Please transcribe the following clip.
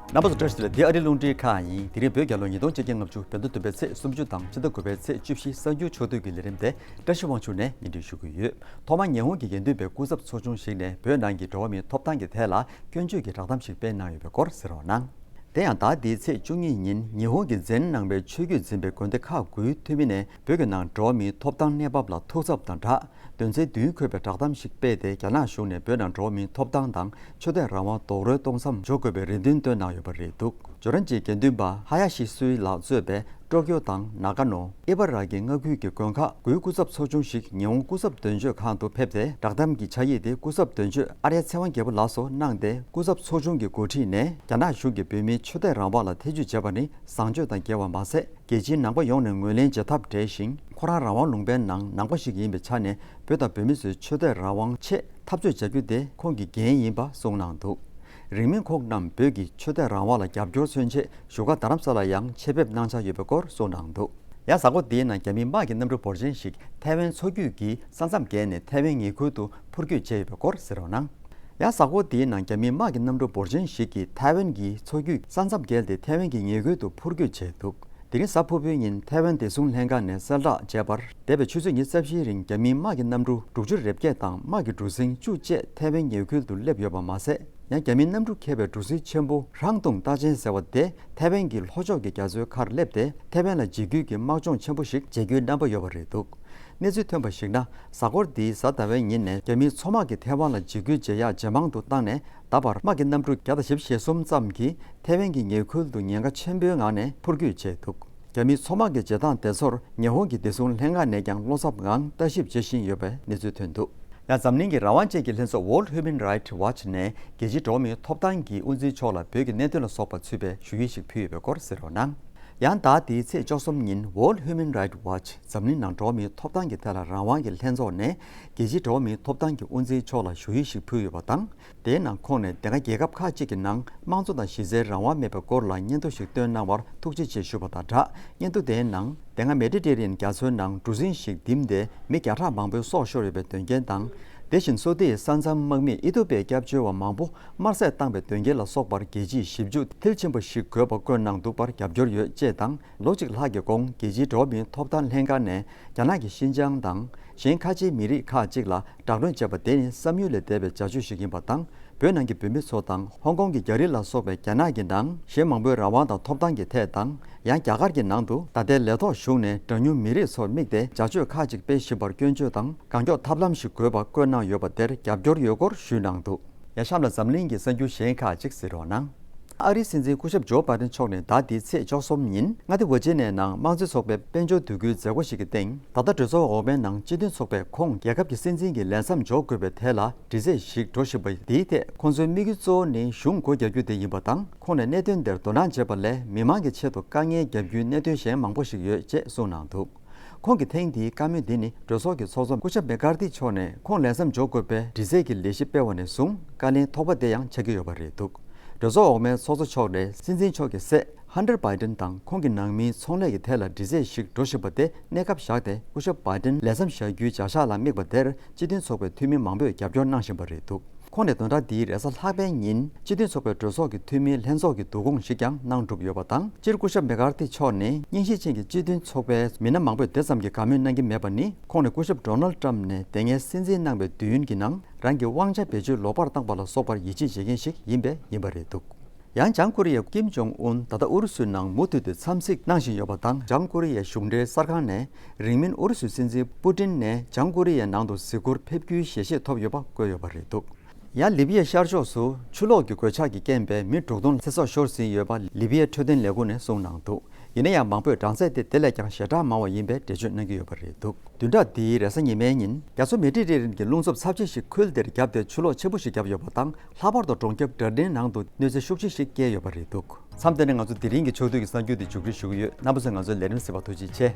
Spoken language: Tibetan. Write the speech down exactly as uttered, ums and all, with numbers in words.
རྣམ་པ་ཚོ་བཀྲ་ཤིས་བདེ་ལེགས། འདི་ཨ་རིའི་རླུང་འཕྲིན་ཁང་ཡིན། དེ་རིང་བོད་རྒྱལ་ལོ་ཉིས་སྟོང་ཆིག་བརྒྱ་ལྔ་བཅུ་བོད་ཟླ་བདུན་པའི་ཚེས་སུམ་ཅུ་དང་ཕྱི་ཟླ་དགུ་པའི་ཚེས་བཅུ་བཞི་གསར་འགྱུར་ཕྱོགས་བསྡུས་ཀྱི་ལས་རིམ་དེ་བཀྲ་ཤིས་དབང་ཕྱུག་ནས་སྙན་སྒྲོན་ཞུ་གི་ཡོད། ཐོག་མར་ཉི་ཧོང་གི་དགེ་འདུན་པའི་སྐུ་ཚབ་ཚོགས་ཆུང་ཞིག་ནས་བོད་ནང་གི་འགྲོ་བ་མིའི་ཐོབ་ཐང་གི་ཐད་ལ་སྐྱོན་བརྗོད་ཀྱི་བསྒྲགས་གཏམ་ཞིག་སྤེལ་གནང་ཡོད་པའི་སྐོར་གསན་རོགས་གནང་། དེ་ཡང་ཟླ་འདིའི་ཚེས་བཅུ་གཉིས་ཉིན་ཉི་ཧོང་གི་ཛེན་ནང་པའི་ཆོས་བརྒྱུད་འཛིན་པའི་དགོན་སྡེ་ཁག་དགུའི་འཐུས་མི་ནས་བོད་ཀྱི་ནང་འགྲོ་བ་མིའི་ཐོབ་ཐང་གནས་བབ་ལ་ཐུགས་འཚབ་དང་སྦྲགས། དོན་ཚན་བདུན་འཁོད་པའི་བསྒྲགས་གཏམ་ཞིག་སྤེལ་ཏེ། རྒྱ་ནག་གཞུང་ནས་བོད་ནང་འགྲོ་བ་མིའི་ཐོབ་ཐང་དང་ཆོས་དད་རང་དབང་རྡོག་རོལ་གཏོང་མཚམས་འཇོག་དགོས་པའི་རེ་འདུན་བཏོན་གནང་ཡོད་པ་རེད་འདུག་ཇོ་རན་གྱི་དགེ་འདུན་པ་ཧ་ཡ་ཤི་སུའི་ལགས་གཙོས་པའི་ཀྲོ་ཀྱོ་དང་ན་ག་ནོ། ཨི་བ་ར་གི་མངའ་ཁུལ་གྱི་དགོན་ཁག་དགུའི་སྐུ་ཚབ་ཚོགས་ཆུང་ཞིག་ཉི་ཧོང་སྐུ་ཚབ་དོན་གཅོད་ཁང་དུ་ཕེབས་ཏེ། བསྒྲགས་གཏམ་གྱི་ཆ་ཡིག་དེ་སྐུ་ཚབ་དོན་གཅོད་ཨརྱ་ཚེ་དབང་རྒྱལ་པོ་ལགས་སུ་གནང་སྟེ། སྐུ་ཚབ་ཚོགས་ཆུང་གི་འགོ་ཁྲིད་ནས་རྒྱ་ནག་གཞུང་གིས་བོད་མིའི་ཆོས་དད་རང་དབང་ལ་ཐེ་ཇུས་བྱས་པ་ནི་བཟང་སྤྱོད་དང་འགལ་བ་མ་ཟད། རྒྱལ་སྤྱིའི་ནང་པ་ཡོངས་ནས་ངོས་ལེན་བྱེད་ཐབས་བྲལ་ཞིང་། ཁོ་རང་རང་དབང་ལུང་པའི་ནང་ནང་པ་ཞིག་ཡིན་པའི་ཆ་ནས། བོད་དང་བོད་མི་ཚོའི་ཆོས་དད་རང་དབང་ཆེད་འཐབ་རྩོད་བྱ་རྒྱུ་དེ་ཁོང་གི་འགན་ཡིན་པ་གསུངས་གནང་འདུག་རིང་མིན་ཁོང་རྣམས་བོད་ཀྱི་ཆོས་དད་རང་དབང་ལ་རྒྱབ་སྐྱོར་མཚོན་ཆེད་བཞུགས་སྒར་རྡ་རམ་ས་ལར་ཡང་ཆེད་ཕེབས་གནང་འཆར་ཡོད་པའི་སྐོར་གསུངས་གནང་འདུག་ཡང་གཟའ་འཁོར་འདིའི་ནང་རྒྱ་མིའི་དམག་གི་གནམ་གྲུ་འབོར་ཆེན་ཞིག་ཐའེ་ཝན་མཚོ་རྒྱུད་ཀྱི་ས་མཚམས་བརྒལ་ནས་ཐའེ་ཝན་ཉེ་ཁུལ་དུ་འཕུར་སྐྱོད་བྱས་ཡོད་པའི་སྐོར་གསན་རོགས་གནང་། ཡང་གཟའ་འཁོར་འདིའི་ནང་རྒྱ་མིའི་དམག་གི་གནམ་གྲུ་འབོར་ཆེན་ཞིག་གིས་ཐའེ་ཝན་གྱི་མཚོ་རྒྱུད་ས་མཚམས་བརྒལ་ཏེ་ཐའེ་ཝན་གྱི་ཉེ་ཁུལ་དུ་འཕུར་སྐྱོད་བྱས་འདུག་དེ་རིང་གཟའ་ཕུར་བུའི་ཉིན་ཐའེ་ཝན་བདེ་སྲུང་ལྷན་ཁང་ནས་གསལ་བསྒྲགས་བྱས་པར། འདས་པའི་ཆུ་ཚོད་ཉི་ཤུ་རྩ་བཞིའི་རིང་རྒྱ་མིའི་དམག་གི་གནམ་གྲུ་དྲུག་ཅུ་རེ་བརྒྱད་དང་དམག་གི་གྲུ་གཟིངས་བཅུ་བཅས་ཐའེ་ཝན་ཉེ་ཁུལ་དུ་སླེབས་ཡོད་པ་མ་ཟད། ཡང་རྒྱ་མིའི་གནམ་གྲུ་འཁྱེར་བའི་གྲུ་གཟིངས་ཆེན་པོ་ཧྲང་ཏུང་རྟ་ཅན་ཟེར་བ་དེ་ཐའེ་ཝན་གྱི་ལྷོ་ཕྱོགས་ཀྱི་རྒྱ་མཚོའི་ཁར་སླེབས་ཏེ། ཐའེ་ཝན་ལ་འཇིགས་སྐུལ་གྱི་དམག་སྦྱོང་ཆེན་པོ་ཞིག་བྱེད་རྒྱུའི་རྣམ་པ་ཡོད་པ་རེད་འདུག་གནས་ཚུལ་ཐོན་པར་གཞིགས་ན། གཟའ་འཁོར་འདིའི་གཟའ་ཟླ་བའི་ཉིན་ནས་རྒྱ་མིའི་མཚོ་དམག་གིས་ཐའེ་ཝན་ལ་འཇིགས་སྐུལ་བྱེད་ཡག་ཇེ་མང་དུ་བཏང་ནས། ད་བར་དམག་གི་གནམ་གྲུ་བརྒྱ་དང་བཞི་བཅུ་ཞེ་གསུམ་ཙམ་གྱིས་ཐའེ་ཝན་གྱི་ཉེ་ཁུལ་དུ་ཉེན་ཁ་ཆེན་པོའི་ངང་ནས་འཕུར་སྐྱོད་བྱས་འདུག་རྒྱ་མིའི་མཚོ་དམག་གི་བྱེད་སྟངས་དེ་ཚོར་ཉི་ཧོང་གི་བདེ་སྲུང་ལྷན་ཁང་ནས་ཀྱང་བློ་འཚབ་ངང་ལྟ་ཞིབ་བྱེད་བཞིན་ཡོད་པའི་གནས་ཚུལ་ཐོན་འདུག་ཡང་འཛམ་གླིང་གི་རང་དབང་ཅན་གྱི་ལྷན་ཚོགས་World Human Rights Watch ནས་རྒྱལ་སྤྱིའི་འགྲོ་བ་མིའི་ཐོབ་ཐང་གི་དབུ་འཛིན་མཆོག་ལ་བོད་ཀྱི་གནད་དོན་ལ་སོགས་པ་ཚུད་པའི་ཞུ་ཡིག་ཞིག་ཕུལ་ཡོད་པའི་སྐོར་གསན་རོགས་གནང་། ཡང་ཟླ་འདིའི་ཚེས་བཅུ་གསུམ་ཉིན་World Human Rights Watch འཛམ་གླིང་ནང་འགྲོ་བ་མིའི་ཐོབ་ཐང་གི་ཐད་ལ་རང་དབང་གི་ལྷན་ཚོགས་ནས་རྒྱལ་སྤྱིའི་འགྲོ་བ་མིའི་ཐོབ་ཐང་གི་དབུ་འཛིན་མཆོག་ལ་ཞུ་ཡིག་ཞིག་ཕུལ་ཡོད་པ་དང་། དེའི་ནང་ཁོང་ནས་དེ་སྔ་རྒྱལ་ཁབ་ཁག་ཅིག་གི་ནང་དམངས་གཙོ་དང་གཞི་རྩའི་རང་དབང་མེད་པའི་སྐོར་ལ་སྙན་ཐོ་ཞིག་བཏོན་གནང་བར་ཐུགས་རྗེ་ཆེ་ཞུ་བ་དང་སྦྲགས། སྙན་ཐོ་དེའི་ནང་དེ་སྔ་མེ་ཌི་ཊེ་རི་ཡན་རྒྱ་མཚོའི་ནང་གྲུ་གཟིངས་ཤིག་བསྡིབས་ཏེ་མི་བརྒྱ་ཕྲག་མང་པོའི་སྲོག་ཤོར་ཡོད་པའི་དོན་རྐྱེན་དང་། དེ་བཞིན་སོ་ཏི་ཡི་ས་མཚམས་དམག་མིས་ཨི་ཐོ་པའི་སྐྱབས་བཅོལ་བ་མང་པོ་དམར་བསད་བཏང་བའི་དོན་རྐྱེན་ལ་སོགས་པར་རྒྱལ་སྤྱིའི་ཞིབ་འཇུག་མཐིལ་ཕྱིན་པ་ཞིག་དགོས་པ་བཀོད་གནང་འདུག་པར་རྒྱབ་སྐྱོར་ཡོད་ཅེས་དང་། ལོ་གཅིག་ལྷག་གི་གོང་རྒྱལ་སྤྱིའི་འགྲོ་བ་མིའི་ཐོབ་ཐང་ལྷན་ཁང་ནས་རྒྱ་ནག་གི་ཤིན་ཅང་དང་གཞན་ཁ་ཆེའི་མི་རིགས་ཁག་ཅིག་ལ་དྲག་གནོན་བྱས་པ་དེ་ནི་བསམ་ཡུལ་ལས་འདས་པའི་བྱ་སྤྱོད་ཞིག་ཡིན་པ་དང་། བོད་ནང་གི་བོད་མི་ཚོ་དང་ཧོང་ཀོང་གི་རྒྱ་རིགས་ལ་སོགས་པའི་རྒྱ་ནག་གི་ནང་གཞན་མང་པོའི་རང་དབང་དང་ཐོབ་ཐང་གི་ཐད་དང་། ཡང་རྒྱ་གར་གྱི་ནང་དུ་ད་ལྟའི་ལས་ཐོག་གཞུང་ནས་གྲངས་ཉུང་མི་རིགས་ཚོར་དམིགས་ཏེ་བྱ་སྤྱོད་ཁག་ཅིག་སྤེལ་བཞིན་པར་སྐྱོན་བརྗོད་དང་གང་མགྱོགས་ཐབས་ལམ་ཞིག་དགོས་པ་བཀོད་གནང་ཡོད་པ་དེར་རྒྱབ་སྐྱོར་ཡོད་སྐོར་ཞུས་གནང་འདུག་ཡང་གཤམ་ལ་འཛམ་གླིང་གི་གསར་འགྱུར་གཞན་ཁག་ཅིག་གཟིགས་རོགས་གནང་། ཨ་རིའི་སྲིད་འཛིན་སྐུ་ཞབས་ཇོ་བྷའི་ཏན་མཆོག་ནས་ཟླ་འདིའི་ཚེས་བཅུ་གསུམ་ཉིན་མངའ་སྡེ་ཝི་ཇི་ནི་ཡའི་ནང་དམངས་གཙོའི་ཚོགས་པའི་དཔལ་འབྱོར་འདེགས་སྐྱོར་མཛད་སྒོ་ཞིག་གི་སྟེང་། ད་ལྟ་གྲོས་ཚོགས་འོག་མའི་ནང་སྤྱི་མཐུན་ཚོགས་པས་ཁོང་རྒྱལ་ཁབ་ཀྱི་སྲིད་འཛིན་གྱི་ལས་མཚམས་འཇོག་དགོས་པའི་ཐད་ལ་དྲི་རྩད་ཞིག་འགྲོ་བཞིན་པ་འདིའི་ཐད། ཁོང་ཚོའི་དམིགས་ཡུལ་གཙོ་བོ་ནི་གཞུང་སྒོ་རྒྱག་རྒྱུ་དེ་ཡིན་པ་དང་། ཁོང་ནས་གནད་དོན་དེར་དོ་སྣང་བྱེད་པ་ལས་མི་མང་གི་ཆེད་དུ་དཀའ་ངལ་བརྒྱབ་རྒྱུའི་གནད་དོན་གཞན་མང་པོ་ཞིག་ཡོད་ཅེས་གསུངས་གནང་འདུག་ཁོང་གི་ཐེངས་འདིའི་བཀའ་མོལ་འདི་ནི་གྲོས་ཚོགས་ཀྱི་ཚོགས་གཙོ་སྐུ་ཞབས་མེ་ཀར་ཐི་མཆོག་ནས་ཁོང་ལས་མཚམས་འཇོག་དགོས་པའི་དྲི་རྩད་ཀྱི་ལས་གཞི་སྤེལ་བ་ནས་བཟུང་བཀའ་ལན་ཐོག་པ་དེ་ཡང་ཆགས་ཀྱི་ཡོད་པ་རེད་འདུག་གྲོས་ཚོགས་འོག་མའི་ཚོགས་གཙོ་མཆོག་ནས་སྲིད་འཛིན་མཆོག་གི་སྲས་ཧན་ཏར་བྷའི་ཏན་དང་ཁོང་གི་ནང་མིའི་ཚོང་ལས་ཀྱི་ཐད་ལ་དྲི་རྩད་ཞིག་འགྲོ་བཞིན་པ་དེ་གནས་སྐབས་བཞག་སྟེ། སྐུ་ཞབས་བྷའི་ཏན་ལས་མཚམས་བཞག་རྒྱུའི་བྱ་གཞག་ལ་དམིགས་པ་དེར་སྤྱི་མཐུན་ཚོགས་པའི་འཐུས་མི་མང་པོས་རྒྱབ་སྐྱོར་གནང་བཞིན་པ་རེད་འདུག་ཁོང་ནས་བདུན་ཕྲག་འདིའི་རེས་གཟའ་ལྷག་པའི་ཉིན་སྤྱི་མཐུན་ཚོགས་པའི་གྲོས་ཚོགས་ཀྱི་འཐུས་མིའི་ལྷན་ཚོགས་ཀྱི་བསྡུ་སྐོང་ཞིག་ཀྱང་གནང་གྲུབ་ཡོད་པ་དང་། སྤྱིར་སྐུ་ཞབས་མེ་ཀར་ཐི་མཆོག་ནི་རྙིང་ཞེན་ཅན་གྱི་སྤྱི་མཐུན་ཚོགས་པའི་མི་སྣ་མང་པོས་དེ་ཙམ་གྱི་དགའ་མོས་གནང་གི་མེད་པ་ནི། ཁོང་ནི་སྐུ་ཞབས་ཌོ་ནལ་ཏྲམ་ནས་དེ་སྔའི་སྲིད་འཛིན་གནང་བའི་དུས་ཡུན་གྱི་ནང་རང་གི་དབང་ཆ་བེད་སྤྱོད་ལོག་པར་བཏང་པ་ལ་སོགས་པར་ཡིད་ཆེས་བྱེད་མཁན་ཞིག་ཡིན་པས་ཡིན་པ་རེད་འདུག་ཡང་ལྗང་ཀོ་རི་ཡའི་ཀིམ་ཇོང་ཨུན་ད་ལྟ་ཨུ་རུ་སུའི་ནང་མུ་མཐུད་དུ་འཚམས་གཟིགས་གནང་བཞིན་ཡོད་པ་དང་། ལྗང་ཀོ་རི་ཡའི་གཞུང་འབྲེལ་གསར་ཁང་ནས་རིང་མིན་ཨུ་རུ་སུའི་སྲིད་འཛིན་པུ་ཏིན་ནས་ལྗང་ཀོ་རི་ཡའི་ནང་དུ་གཟིགས་སྐོར་ཕེབས་རྒྱུའི་ཞལ་བཞེས་ཐོབ་ཡོད་པ་བཀོད་ཡོད་པ་རེད་འདུག་ཡང་ལི་བི་ཡའི་ཤར་ཕྱོགས་སུ་ཆུ་ལོག་གི་གོད་ཆག་གི་རྐྱེན་པས་མི་དྲུག་སྟོང་ཚེ་སྲོག་ཤོར་ཟིན་ཡོད་པ་ལི་བི་ཡའི་འཕྲོད་བསྟེན་ལས་ཁུངས་ནས་གསུངས་གནང་འདུག་ཡིན་ན་ཡང་མང་པོས་གྲངས་ཚད་དེ་དེ་ལས་ཀྱང་ཞེ་དྲག་མང་བ་ཡིན་པའི་འགྲེལ་བརྗོད་གནང་གི་ཡོད་པ་རེད་འདུག་བདུན་ཕྲག་འདིའི་རེས་གཟའ་ཉི་མའི་ཉིན་རྒྱ་མཚོ་མེ་ཏྲི་ཊི་རན་གྱི་རླུང་འཚུབ་ཚབས་ཆེ་ཞིག་ཁུལ་དེར་བརྒྱབ་སྟེ་ཆུ་ལོག་ཆེན་པོ་ཞིག་བརྒྱབ་ཡོད་པ་དང་། ལྷག་པར་དུ་གྲོང་ཁྱེར་ཌར་ཌེན་ནང་དུ་གནོད་འཚེ་ཤུགས་ཆེ་ཞིག་བསྐྱལ་ཡོད་པ་རེད་འདུག་མཚམས་འདི་ནས་ང་ཚོ་དེ་རིང་གི་ཕྱོགས་བསྡུས་ཀྱི་གསར་འགྱུར་འདི་མཇུག་སྒྲིལ་ཞུ་གི་ཡོད། རྣམ་པ་ཚོས་ང་ཚོའི་ལས་རིམ་གཟིགས་པར་ཐུགས་རྗེ་ཆེ།